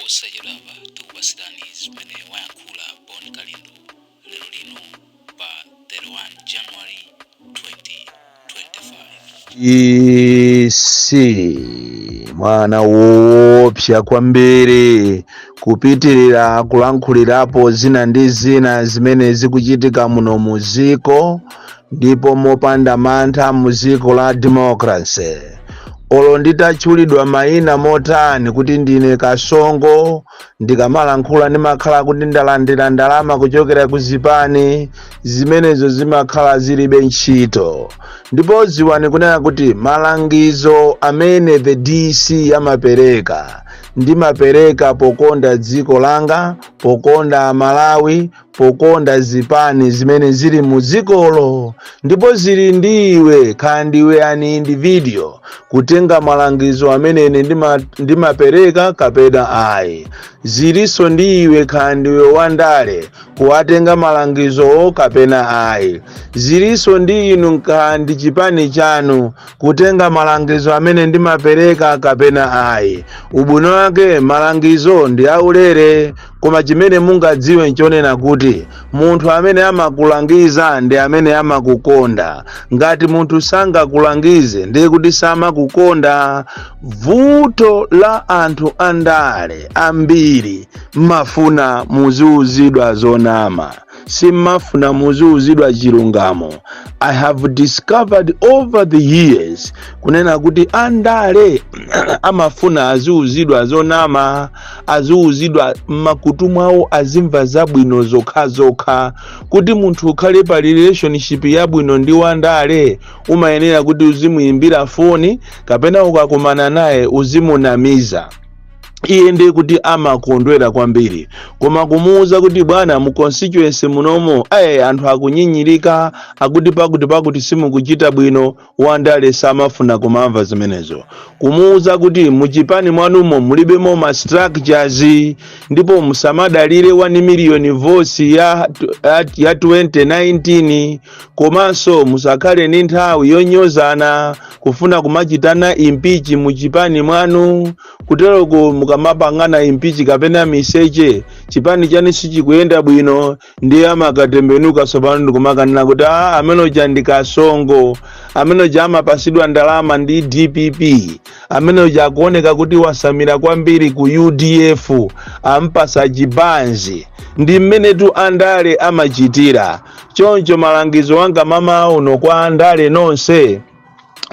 Posachedwapa tikupatsirani zimene wayankhula Bon Kalindo lero lino pa 31 January 2025. Isi mwana woopsa kwambiri, kupitirira kulankhulirapo zina ndi zina zimene zikuchitika muno muziko, ndipo mopanda mantha muziko la democracy. Olo nditatchulidwa mayina motani kuti ndine Kasongo, ndikamalankhula ndimakhala kuti ndalandira ndalama kuchokera ku zipani zimenezo, zimakhala zilibe ntchito. Ndipo ziwani kunena kuti malangizo amene the DC amapereka, ndimapereka pokonda dziko langa, pokonda Malawi, pokonda zipani zimene zili mu dzikolo. Ndipo zili ndiwe, kaya ndiwe an individual, kutenga malangizo amene ine ndimapereka kapena ayi. Zilinso ndi iwe, kaya ndiwe wandale, kuwatenga malangizowo kapena ayi. Zilinso ndi inu, kaya ndi chipani chanu, kutenga malangizo amene ndimapereka kapena ayi. Ubwino wake malangizo ndi aulere, koma chimene mungadziwe nchonena kuti munthu amene amakulangiza ndi amene amakukonda. Ngati munthu sangakulangize, ndiye kuti samakukonda. Vuto la anthu andale ambiri, mmafuna muziuzidwa zonama, simmafuna muziuzidwa chilungamo. I have discovered over the years kunena kuti andale amafuna aziuzidwa zonama, aziuzidwa mmakutu mwawo, azimva zabwino zokhazokha. Kuti munthu ukhale pa relationship yabwino ndi wandale, umayenera kuti uzimuyimbira foni kapena ukakumana naye uzimunamiza iye, ndiye kuti amakondwera kwambiri. Koma kumuwuza kuti, "Bwana, mu constituency munomo aye anthu akunyinyirika, akuti pakuti pakuti simukuchita bwino," wandale samafuna kumamva zimenezo. Kumuwuza kuti muchipani mwanumo mulibemo ma structures, ndipo musamadalire 1 million votes ya 2019, komanso musakhale ndi nthawi yonyozana, kufuna kumachitana impeach muchipani mwanu. Kuteroko mukamapangana impeach kapena miseche, chipani chanu sichikuyenda bwino. Ndiye amakatembenuka tsopano ndikumakanena kuti, "Ah, amene uja ndi Kasongo, amene uja amapasidwa ndalama ndi DPP, amene uja akuoneka kuti wasamira kwambiri ku UDF, ampasa chibanzi." Ndi mmenetu andale amachitira. Choncho malangizo anga mama uno kwa andale nonse,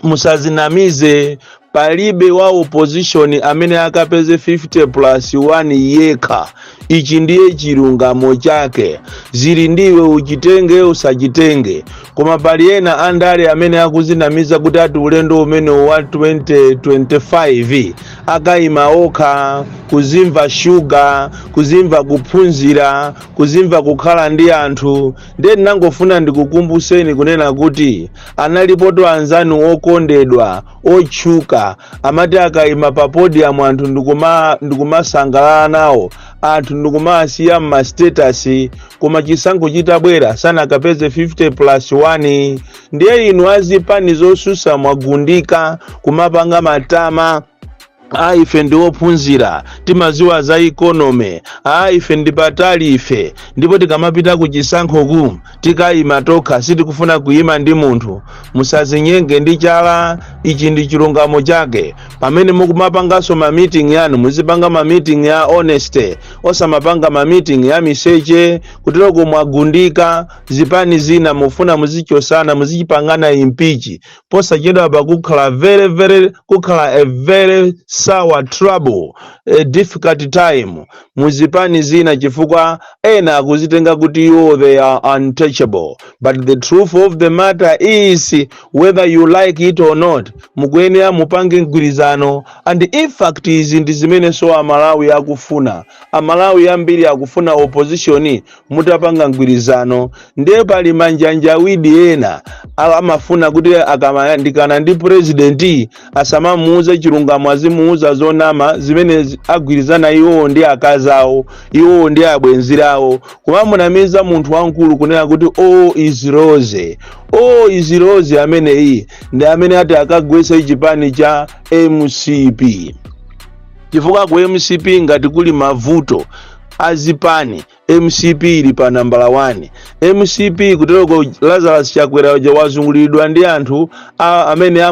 musazinamize. Palibe wa opposition amene akapeze 50 plus 1 yekha. Ichi ndiye chilungamo chake. Zili ndiwe, uchitenge usachitenge. Koma pali ena andale amene akuzinamiza kuti ati ulendo umene wa 2025 akayima okha, kuzimva shuga, kuzimva kuphunzira, kuzimva kukhala ndi anthu. Ndiye ndinangofuna ndikukumbuseni kunena kuti analipoto anzanu okondedwa otchuka, amati akayima pa podium anthu ndikumasangalala nawo, anthu ndikumasiya mma status, koma chisankho chitabwera sanakapeze 50 plus 1. Ndiye inu azipani zosusa mwagundika kumapanga matama, "A, ife ndi ophunzira, timaziwa za economy. A, ife ndi patali ife, ndipo tikamapita ku chisankhoku tikayima tokha, sitikufuna kuyima ndi munthu." Musazinyenge ndi chala. Ichi ndi chilungamo chake. Pamene mukumapanganso ma meeting yanu, muzipanga ma meeting ya honesty, osamapanga ma meeting ya miseche. Kuteroko mwagundika. Zipani zina mufuna muzichosana, muzichipangana impeach. Posachedwa pakukhala very very, kukhala a very sour trouble, a difficult time muzipani zina, chifukwa ena akuzitenga kuti iwo they are untouchable. But the truth of the matter is, whether you like it or not, mukuyenera mupange mgwirizano. And in fact, izi ndi zimene so Amalawi akufuna. Amalawi ambiri akufuna opposition mutapanga mgwirizano. Ndiye pali manjanjawidi ena amafuna kuti akamayandikana ndi president asamamuuze chilungamo, azimuuza zonama zimene agwirizana iwowo ndi akazi awo, iwowo ndi abwenzi awo, kumamunamiza munthu wamkulu kunena kuti all is rosy, all is rosy. Ameneyi ndi amene ati akagwetse chipani cha MCP. Chifukwa ku MCP ngati kuli mavuto azipani, MCP ili pa nambala 1. MCP kuteroko Lazarus Chakwera uja wazungulidwa ndi anthu amene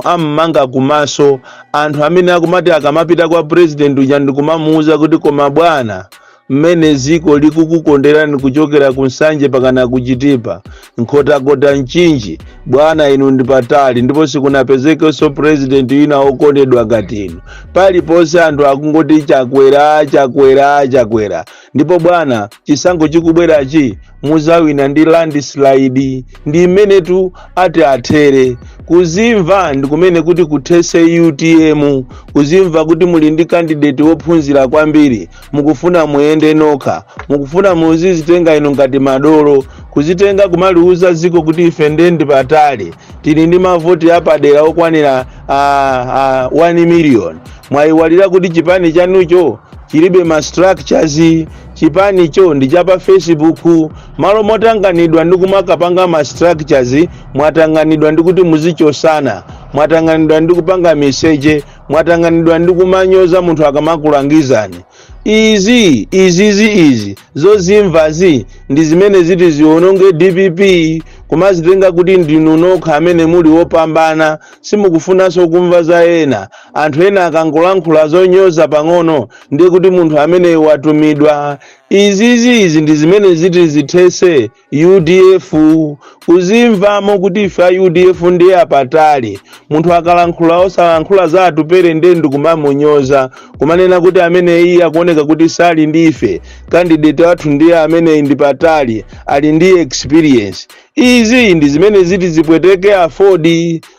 ammanga kumaso, anthu amene akumati akamapita kwa president uja ndikumamuuza kuti, "Koma bwana, mmene ziko likukukonderani kuchokera ku Nsanje pakana kuchitipa, Nkhotakota, Mchinji, bwana, inu ndi patali, ndipo sikunapezekenso president wina wokondedwa ngati inu. Paliponse anthu akungoti Chakwera, Chakwera, Chakwera. Ndipo bwana, chisankho chikubwerachi muzawina ndi landslide." Ndi imenetu ati athere kuzimva, ndi kumene kuti kuthese UTM, kuzimva kuti muli ndi candidate wophunzira kwambiri, mukufuna muyende nokha, mukufuna muzizitenga inu ngati madolo, kuzitenga kumaliuza ziko kuti ife ndendi patali, tili ndi mavoti apadera okwanira 1 million. Mwayiwalira kuti chipani chanucho chilibe ma structures. Chipanicho ndi chapa Facebook. Malo motanganidwa ndi kumakapanga ma structures, mwatanganidwa ndi kuti muzichosana, mwatanganidwa ndi kupanga miseche, mwatanganidwa ndi kumanyoza munthu akamakulangizani. Izi izizi izi zozimvazi ndi zimene ziti ziononge DPP. Kumazitenga kuti ndinu nokha amene muli wopambana, simukufunanso kumva za ena. Anthu ena akangolankhula zonyoza pang'ono, ndiye kuti munthu amene watumidwa. Izizi izi ndi zimene ziti zithese UDF. Kuzimvamo kuti ife a UDF ndiye apatali, munthu akalankhula osalankhula za Atupere ndiye ndikumamunyoza, kumanena kuti amene iye akuoneka kuti sali ndi ife, candidate wathu ndiye amene ndi patali, ali ndi experience. Izi ndi zimene ziti zipweteke AFORD,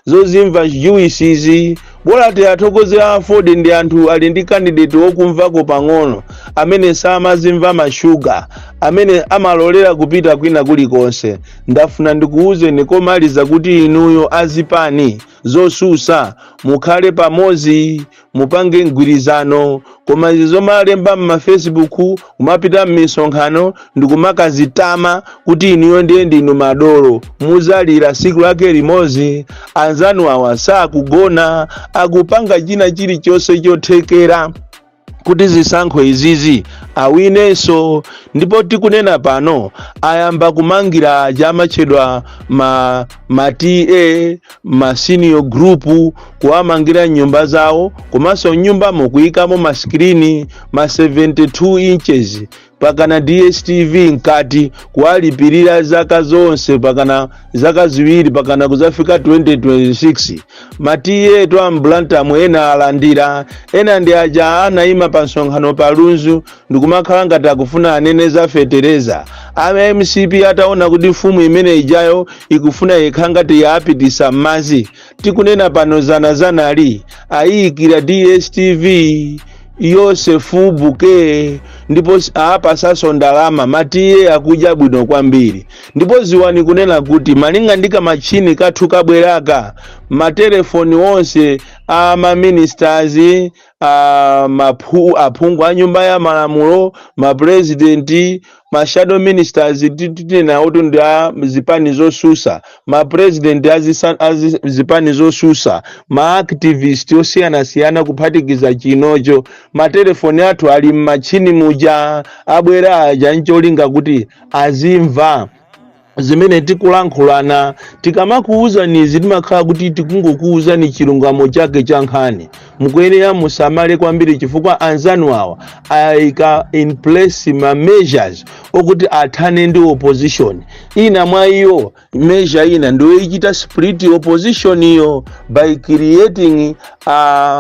zozimva juisizi. Bola tiyathokoze AFORD, ndi anthu ali ndi candidate wokumvako pang'ono, amene samazimva mashuga, amene amalolera kupita kwina kulikonse. Ndafuna ndikuwuzeni komaliza kuti inuyo azipani zosusa mukhale pamodzi, mupange mgwirizano. Koma izi zomalemba m'mafacebook, kumapita m'misonkhano ndikumakazitama kuti inuyo ndiye ndinu madolo, muzalira siku lake limodzi. Anzanu awa sakugona, akupanga china chilichonse chothekera kuti zisankho izizi awinenso. Ndipo tikunena pano ayamba kumangira chamatchedwa ma TA, ma senior group, kuwamangira nyumba zawo, komanso nyumbamo kuyikamo ma screen ma 72 inches pakana DStv mkati, kuwalipirira zaka zonse, pakana zaka 2, pakana kuzafika 2026. Ma TA to amBlantyre ena alandira, ena ndi aja anayima pa msonkhano pa Lunzu ndikumakhala ngati akufuna anene za fetereza. Ama MCP ataona kuti mfumu imene ijayo ikufuna ikhala ngati yapitisa m'madzi, tikunena pano zanazanali ayiyikira DStv yonse full bouquet, ndipo apasaso ndalama. Ma TA akudya bwino kwambiri. Ndipo ziwani kunena kuti malinga ndi kamachini kathu kabweraka, matelefoni onse a maministers, a aphungu a nyumba ya malamulo, mapresidenti, ma shadow ministers, tinena kuti ndi a zipani zosusa, mapresident a zipani zosusa, ma activist osiyanasiyana, kuphatikiza chinocho, matelefoni athu ali m'machini muja abwera aja, ncholinga kuti azimva zimene tikulankhulana. Tikamakuwuzani izi, timakhala kuti tikungokuwuzani chilungamo chake cha nkhani. Mukuyenera musamale kwambiri, chifukwa anzanu awa ayika in place ma measures okuti athane ndi opposition. Ina mwa iyo measure ina ndiyoichita split opposition iyo by creating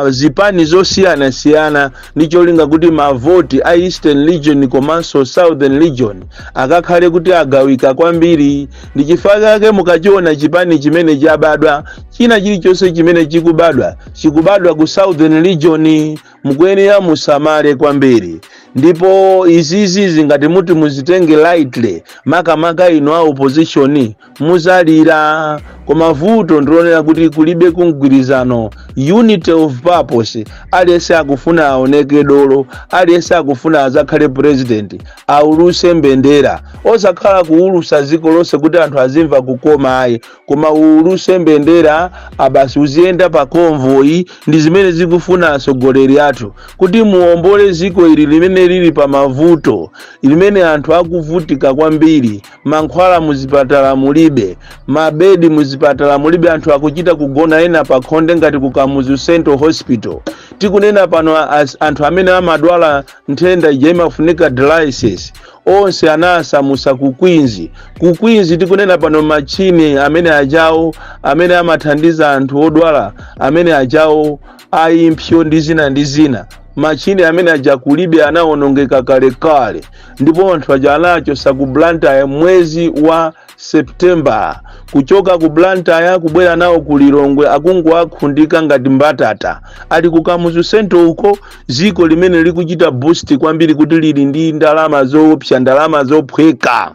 zipani zosiyanasiyana, ndi cholinga kuti mavoti a Eastern Region komanso Southern Region akakhale kuti agawika kwambiri. Ndi chifukwa chake mukachiona chipani chimene chabadwa, china chilichonse chimene chikubadwa, chikubadwa ku Southern Region. Mukuyenera musamale kwambiri. Ndipo izizi zingati muti muzitenge lightly, makamaka inu a opposition, muzalira. Koma vuto ndilonera kuti kulibe kumgwirizano. Unity of purpose. Aliyense akufuna aoneke dolo, aliyense akufuna azakhale president, auluse mbendera. Osakhala kuulusa dziko lonse kuti anthu azimva kukoma, ayi, koma uuluse mbendera abasi, uziyenda pa convoy. Ndi zimene zikufuna atsogoleri athu kuti muombole dziko ili limene lili pa mavuto, limene anthu akuvutika kwambiri. Mankhwala muzipatala mulibe, mabedi muzipatala mulibe, anthu akuchita kugona ena pa khonde ngati ku Kamuzu Central Hospital. Tikunena pano, anthu amene amadwala nthenda ija imafunika dialysis onse anasamusa ku Queens. Ku Queens tikunena pano, machine amene ajawo amene amathandiza anthu odwala amene ajawo aimpsyo ndi zina ndi zina, machine amene aja kulibe, anawonongeka kalekale. Ndipo anthu aja anachosa ku Blantyre mwezi wa September. Kuchoka ku Blantyre kubwera nawo ku Lilongwe, akungoakhundika ngati mbatata, ali ku Kamuzu Central uko. Ziko limene likuchita boost kwambiri kuti lili ndi ndalama zoopsa, ndalama zophweka,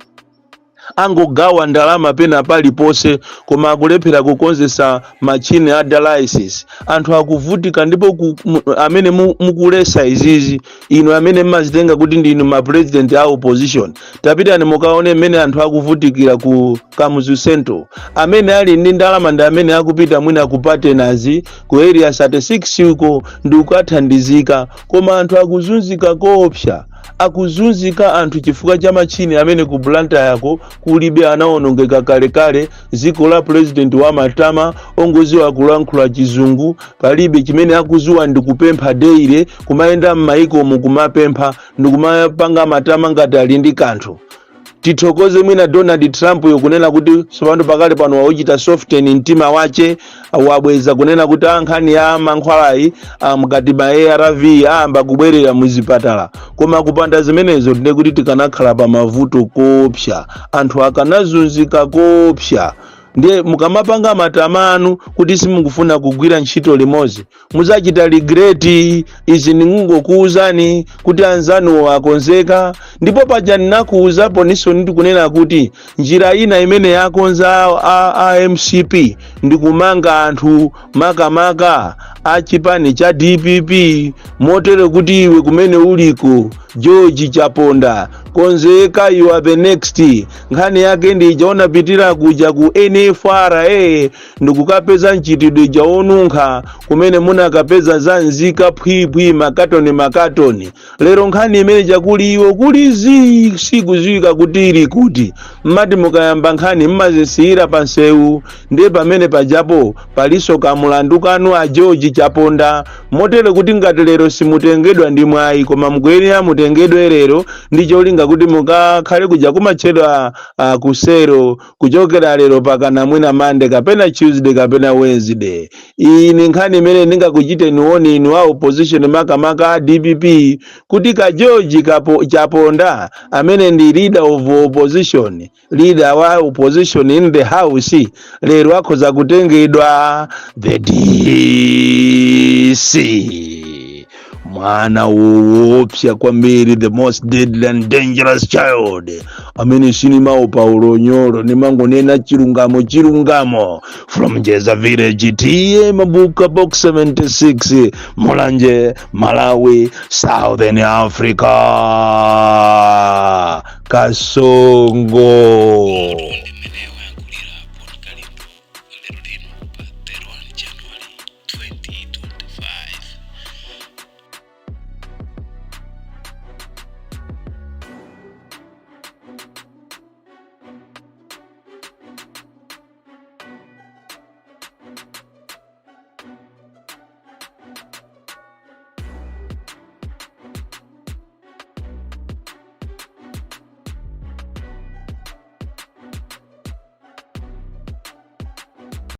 angogawa ndalama pena paliponse, koma akulephera kukonzesa machine a dialysis. Anthu akuvutika. Ndipo amene mukulesa izizi, inu amene mmazitenga kuti ndinu ma president a opposition, tapitani mukaone mmene anthu akuvutikira ku Kamuzu Central. Amene ali ndi ndalama ndi amene akupita mwina ku Partners, ku Area 36 uko, ndi kukathandizika, koma anthu akuzunzika koopsa. Akuzunzika anthu chifukwa cha machine amene ku Blantyreko kulibe, anawonongeka kalekale. Dziko la president wa matama, ongoziwa kulankhula Chizungu, palibe chimene akuziwa ndi kupempha daily, kumayenda m'mayikomo kumapempha ndikumapanga matama ngati ali ndi kanthu. Tithokoze mwina Donald Trump yo kunena kuti tsopano pakale pano wauchita soften mtima wache, wabweza kunena kuti ankhani ya mankhwalayi mkati ma ARV ayamba kubwerera muzipatala. Koma kupanda zimenezo, tine kuti tikanakhala pa mavuto koopsa, anthu akanazunzika koopsa. Ndiye mukamapanga matama anu kuti simukufuna kugwira ntchito limodzi, muzachita regret. Izi ndingungokuwuzani kuti anzanuwo akonzeka. Ndipo paja ndinakuwuzapo ninso ndikunena kuti njira ina imene yakonza a MCP ndikumanga anthu, makamaka a chipani cha DPP, motere kuti iwe kumene uliko, George Chaponda, konzeka, you are the next. Nkhani yake ndi ija unapitira kuja ku NFRA ndikukapeza mchitidwe ija onunkha, kumene munakapeza za nzika phwipwi, makatoni makatoni. Lero nkhani imene chakuli iwo kuli zi, sikuziwika kuti ili kuti. Mmati mukayamba nkhani mmazisiyira pa nsewu. Ndiye pamene pajapo paliso kamulandu kanu a George Chaponda, motere kuti ngati lero simutengedwa ndi mwayi, koma mukuyenera mutengedwe lero ndi cholinga kuti mukakhale kuja kumatchedwa kusero, kuchokera lero pakana mwina Mande kapena Tuesday kapena Wednesday. Iyi ni nkhani imene ndingakuchiteni warn inu a opposition, makamaka a DPP, kuti ka George Chaponda amene ndi leader of opposition, leader wa opposition in the house, lero akhoza kutengedwa. The DC, mwana woopsa kwambiri, the most deadly and dangerous child, amene sinimaopa ulonyolo, nimangonena chilungamo, chilungamo. From Jeza Village, T/A Mabuka, Box 76, Mulanje, Malawi, Southern Africa. Kasongo. Moto.